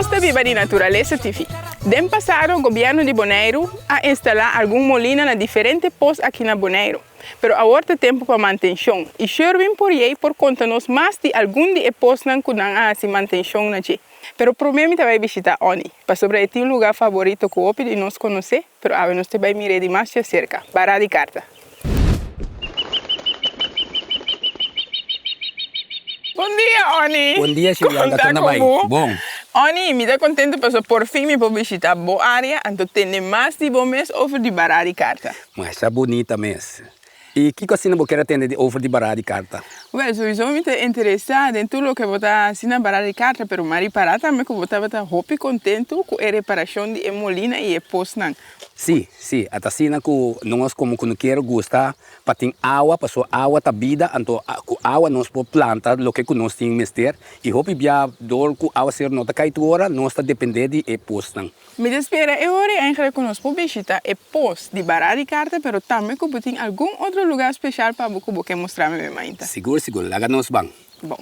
Nos ta biba di Naturalesa TV. Den pasado gobièrnu di Boneiru a instalá algun molina na diferente pos aki na Boneiru. Pero awor ta tempu pa mantenshon i Sherwin Pourier por konta nos mas di algun di e posnan ku nan a hasi mantenshon na dje. Pero promé mi ta bai bishitá Onnie, pasobra e tin un lugá faborito ku hopi di nos konosé, pero awe nos ta bai mir'é di mas djaserka. Bará di karta. Bon dia, Onnie! Bon dia, Juliana. Kon ta bai? ku bo? Bon. Onnie, mi ta kontentu pasobra porfin mi por bishitá bo área, anto tende mas di bo mes over di bará di karta. Masha bunita mes. I kiko asina bo kier a tende di over di bará di karta? Wèl, souiso mi ta interesá den tur loke bo ta hasi na bará di karta, pero mi a ripará tambe ku bo tabata hopi kontentu ku e reparashon di e molina i e posnan. Sí, sí, a ta asina ku nos komo kunukeru gusta pa tin awa, pasobra awa ta bida, anto ku awa nos por planta loke ku nos tin mester, i hopi bia dor ku awaseru no ta kai tur ora, nos ta dependé di e posnan. Mi ta spera e ora ei eigenlijk ku nos por bishita e pos di Bará di Karta, pero tambe ku bo tin algun otro lugá speshal pa bo ku bo ke mustra mi mi mainta. Sigur, sigur. Laga nos ban. Bon.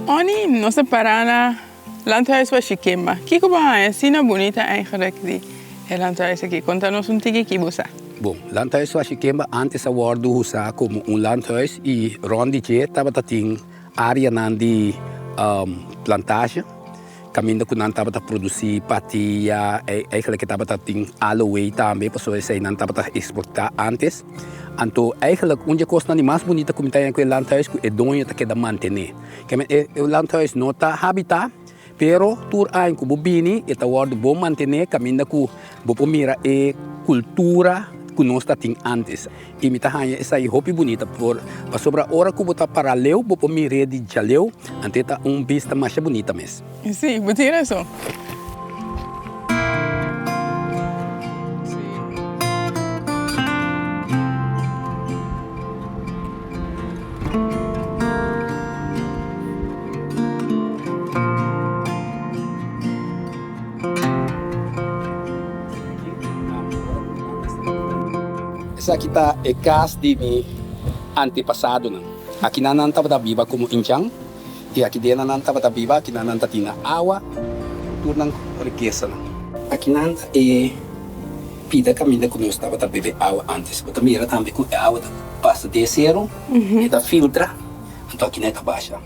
Oni, nos ta pará na. Landhuis pa Shikemba. Kiko bo haña asina bunita eigenlijk di e landhuis aki? Konta nos un tiki ki bo sa. Bon, landhuis pa Shikemba antes a wòrdu usá komo un landhuis i rònt di dje tabata tin áreanan di plantasje kaminda ku nan tabata produsí patia, eigenlijk e tabata tin aloe tambe pasobra esei nan tabata eksportá antes. Anto eigenlijk un di e kosnan di mas bunita ku mi ta haña ku e landhuis ku e doño ta keda mantené. Keme e landhuis no ta habitá, pero tur aña ku bo bini e ta wòrdu bon mantené kaminda ku bo por mira e kultura ku nos ta tin ántes. I mi ta haña esei hopi bunita por pasobra ora ku bo ta pará leu bo por mir'é di djaleu, anto e ta un bista masha bunita mes. Sí, bo tin rason. Esaki ta e kas di mi antepasadonan. Akinan nan tabata biba komo injan i aki den nan tabata biba, akinan nan ta tina awa, tur nan rikesanan. Akinan ta e pida kaminda ku nos tabata bebe awa antes. Bo ta mira tambe ku e awa ta pasa den seru, e ta filtra, anto akina e ta basha.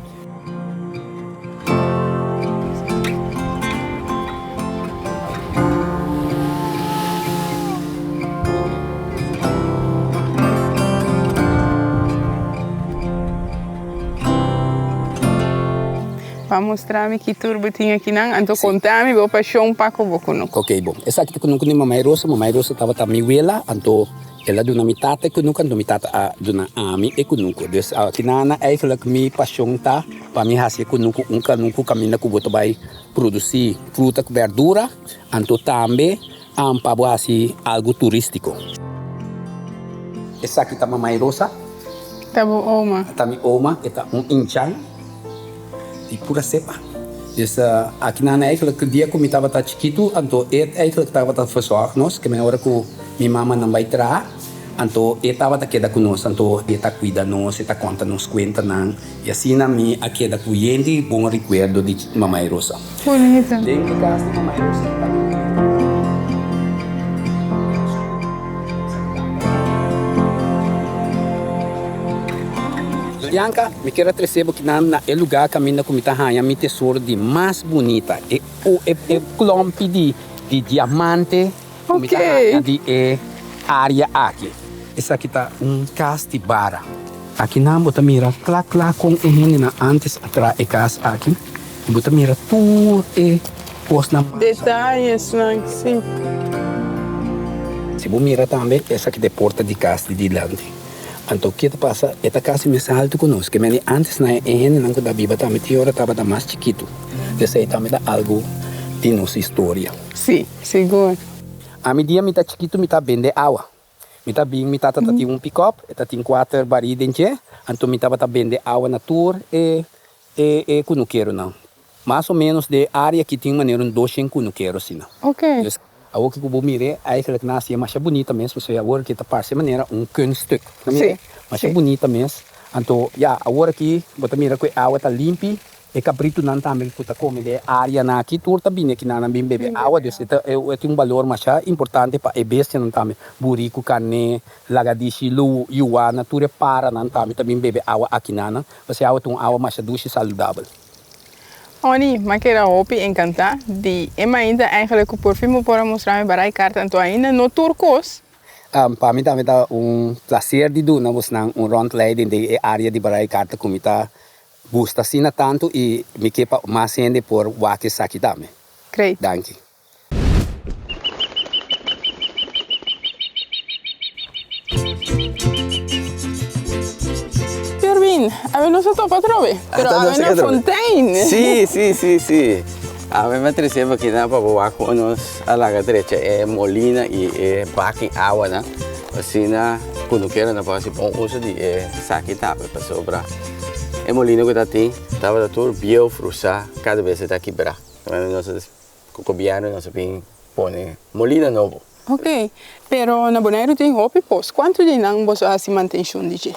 Pa mustra mi ki tur bo tin akinan, anto konta mi bo pashon pa ku bo kunuku. Ok bon, esaki ta kunuku di Mamai Rosa, Mamai Rosa tabata mi wela, anto El a duna mi tata e kunuku, anto mi tata a duna ami e kunuku. Dus akinana eigenlijk mi pasion ta pa mi hasi e kunuku un kanuku kaminda ku bo ta bai produsi fruta ku berdura, anto tambe pa bo hasi algu turistiko. Esaki ta Mamai Rosa. Ta bo oma. Ta mi oma, e ta un inchan. Di pura sepa. Dus akinan eigenlijk dia ku mi tabata chikitu anto e eigenlijk tabata verzorg nos ke men ora ku mi mamanan bai traha anto e tabata keda ku nos anto e ta kuida nos e ta konta nos kuentanan i asina mi a keda ku yen di bon rikuerdo di mamai Rosa. Bunita. Den e kas di mamai Rosa tambe. Bianca, mi kier a trese bo kinan na e lugá kaminda ku mi ta haña mi tesoro di mas bunita, e e klòmpi di di diamante ku mi ta haña di e área aki. Esaki ta un kas di bara. Akinan bo ta mira kla kla kon e hendenan ántes a traha e kas aki i bo ta mira tur e kosnan masha. Detayesnan, sí. Si bo mira tambe, esaki ta e porta di kas di dilanti. Anto ke ta pasa? E ta kasi mes altu ku nos. Ke mende antes nan e hendenan ku ta biba tambe tin ora tabata mas chikitu. Esei tambe ta algu di nos historia. Sí, sigur. Ami dia mi ta chikitu mi ta bende awa. Mi ta bin mi tata ta tin un pikòp, e ta tin kuater barí den dje, anto mi tabata bende awa na tur e e kunukeronan. Mas o ménos den e área aki tin manera un doshen kunukero asina. Ok. Dus awor ku bo mir'é eigenlijk nan hasié masha bunita mes pasobra awor aki ta parse manera un kunststuk. Ta mir'é? Sí. Masha bunita mes. Anto ya, awor aki bo ta mira ku e awa ta limpi. E kabritunan tambe ku ta kome den e áreanan aki tur ta bini akinan nan bin bebe awa. Dus e ta e tin un balor masha importante pa e bestianan tambe. Buriku, karné, lagadishi, lu, yuwana, tur e paranan tambe ta bin bebe awa akinan. Pasobra e awa ta un awa masha dushi i saludabel. Oni, m'a keda hopi enkantá di e mainta eigenlijk ku porfin bo por a mustra mi barai karta anto ainda no tur kos. Pa mi tambe ta un plaser di duna bosnan un rondleiding den e área di barai karta ku mi ta gusta asina tantu i mi ke pa mas hende por wak esaki tambe. Great. Danki. Sherwin, awe nos a topa atrobe, pero awe na Fontein. Sí, sí, sí, sí. Awe mi a trece bo akinan pa bo wak con nos a laga drecha e molina y e baki awanan. Asina cunukeronan por haci bon uso di e saki tambe pasobra e molina cu ta tin tabata tur bieu, frusa, cada bes e ta kibra. Nos a Ku gobièrnu nos a bin pone molina nobo. Ok, pero na Boneiru tin hopi pos. Kuantu di nan boso a hasi mantenshon di dje?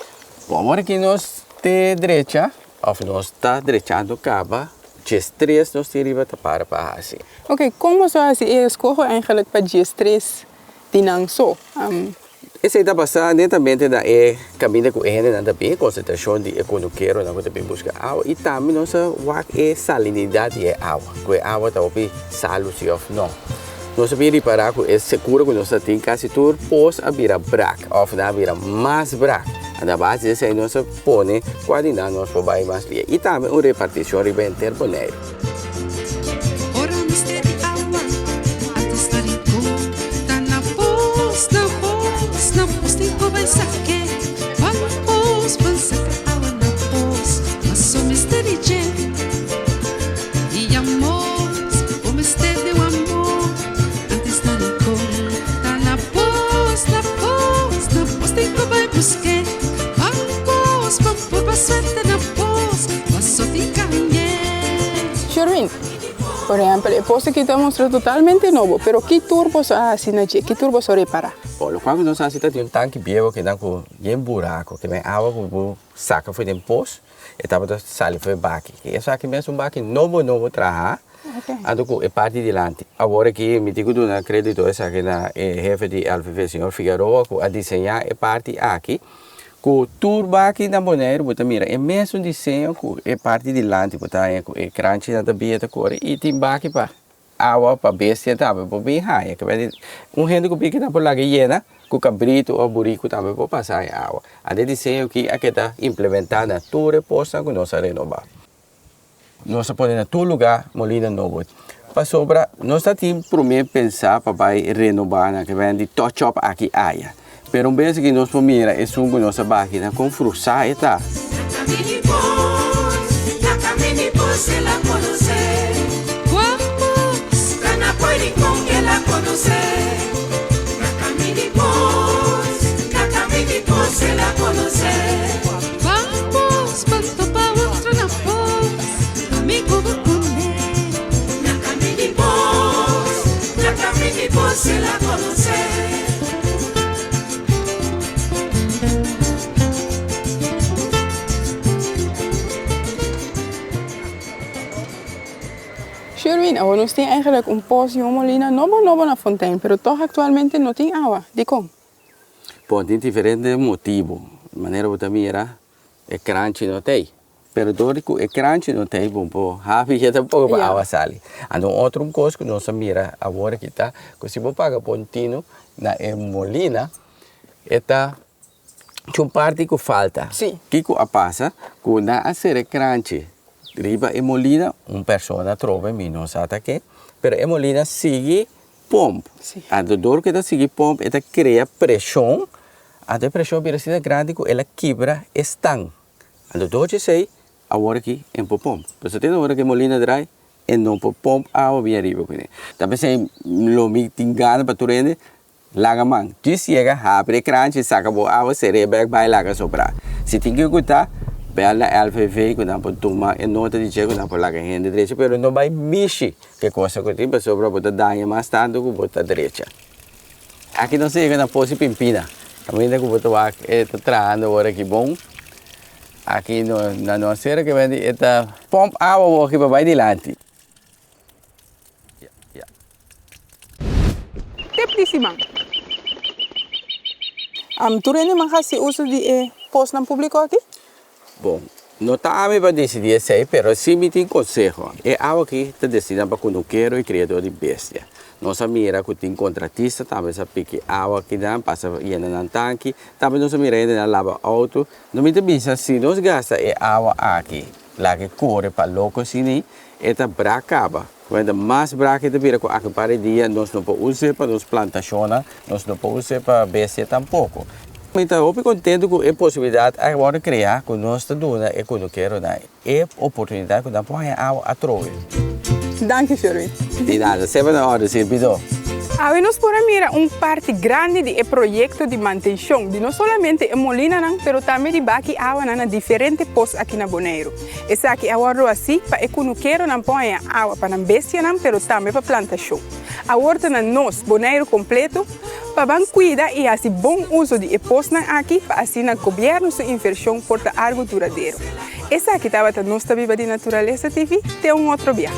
Bon, awor aki nos te drecha, òf nos ta drechando kaba, diestres nos tin riba ta para pa hasi. Ok, kon boso a hasi e eskoho eigenlijk pa diestres di nan so? Esei ta pasá netamente na e kaminda ku e hendenan ta bin, e konsentrashon di e kunukeronan ku ta bin buska awa i tambe nos a wak e salinidat di e awa, ku e awa ta hopi salu si òf no. Nos a bin ripará ku e sekura ku nos ta tin kasi tur pos a bira brak òf nan a bira mas brak. Anto a base di esei nos a pone kua di nan nos por bai mas lia i tambe un repartishon riba henter Boneiru. Ora mester di awa, antes ta rico, ta na pos, na pos, na pos tin cu bay saque, ban pos, ban saca awa na pos, paso mester di dje, di amor, bo mester di un amor, antes ta rico, ta na pos, na pos, na pos tin cu bay busque, ban pos, ban purba suerte na pos, paso tin cañe. Sherwin, Por ehempel, e pos aki ta mustra totalmente nobo, pero ki tur boso a hasi na dje? Ki tur boso a repara? Bon, lokual ku nos a hasi ta tin un tanki bieu kinan ku yen buraku, ke men awa ku bo saka for den pos, e tabata sali for e baki. Esaki mes un baki nobo nobo traha, anto ku e parti dilanti. Awor aki mi tin ku duna kredito esaki na e hefe di LVV, señor Figaroa, ku a diseñá e parti aki. Ku tur baki na Boneiru bo ta mira e mesun diseño ku e parti dilanti bo ta haña ku e kranchinan ta bia ta kore i tin baki pa awa pa bestia tambe por bin haña. Un hende ku bin kinan por laga yena ku kabritu òf buriku tambe por pasa haña awa. Anto e diseño aki a keda implementá na tur e posnan ku nos a renobá. Nos a pone na tur lugá molina nobo. Pasobra nos ta tin promé pensá pa bai renobá nan, ke bai di touch up aki aya. Pero un bes aki nos por mira esun ku nos a baki nan kon frusá e ta. Sherwin, awor nos tin eigenlijk un pos di un molina nobo nobo na Fontein, pero tog actualmente no tin awa. Dikon? Bon, tin diferente motibu. Manera bo ta mira, e kranchi no ta ei. Pero dor di ku e kranchi no ta ei, bo por habi ya tampoko pa awa sali. Anto un otro kos ku nos a mira awor aki ta ku si bo paga bon tinu na e molina, e ta un parti ku falta. Kiko a pasa? Ku nan a sera e kranchi riba e molina, un persona trobe, mi no sa ta ke, pero e molina sigui pomp. Anto dor ku e ta sigui pomp e ta krea preshon, anto e preshon bira asina grandi ku el a kibra e stan. Anto dor di esei awor aki e por pomp. Pasobra te na ora ku e molina drai e no por pomp awa bien ariba kuné. Ta p'esei lo mi tin gana pa tur hende laga man. Djis yega habri e kranchi saka bo awa ser'é bèk bai laga sobrá. Si tin ke ku ta. Bel na LVV ku nan por tuma e nota di dje ku nan por laga hende drecha pero no bai mishi ke cosa ku tin pasobra bo ta daña mas tantu ku bo ta drecha. Aki nos a yega na Posi Pimpina kaminda ku bo ta wak e ta trahando awor aki bon. Aki no na nos sera ke bende e ta pomp awa awor aki pa bai dilanti. Tip di siman. Tur hende man hasi uso di e posnan públiko aki? Bon, no ta ami pa disidí esei, pero sí mi tin konseho. E awa aki ta destiná pa kunukero i kriadó di bestia. Nos a mira ku tin kontratista tambe sa piki awa akinan, pasa yena nan tanki. Tambe nos a mira hendenan laba outo. No mi ta bisa si nos gasta e awa aki laga e kore pa loko asina e ta bra kaba. Kuenta mas bra ke ta bira ku aki un par di dia nos no por us'e pa nos plantashonnan, nos no por us'e pa bestia tampoko. Mi ta hopi kontento ku e posibilidat a wòrdu kreá ku nos ta duna e kunukeronan e oportunidat ku nan por haña awa atrobe. Danki Sherwin. Di nada, semper na orde sirbidó. Awe nos por a mira un parti grandi di e proyekto di mantenshon di no solamente e molinanan pero tambe di baki awanan na diferente pos aki na Boneiru. Esaki a wòrdu hasi pa e kunukeronan por haña awa pa nan bestianan pero tambe pa plantashon. Awor ta na nos, Boneiru kompleto, pa ban kuida i hasi bon uso di e posnan aki pa asina gobièrnu su invershon por ta algu duradero. Esaki tabata Nos Ta Biba di Naturalesa TV, te un otro bia.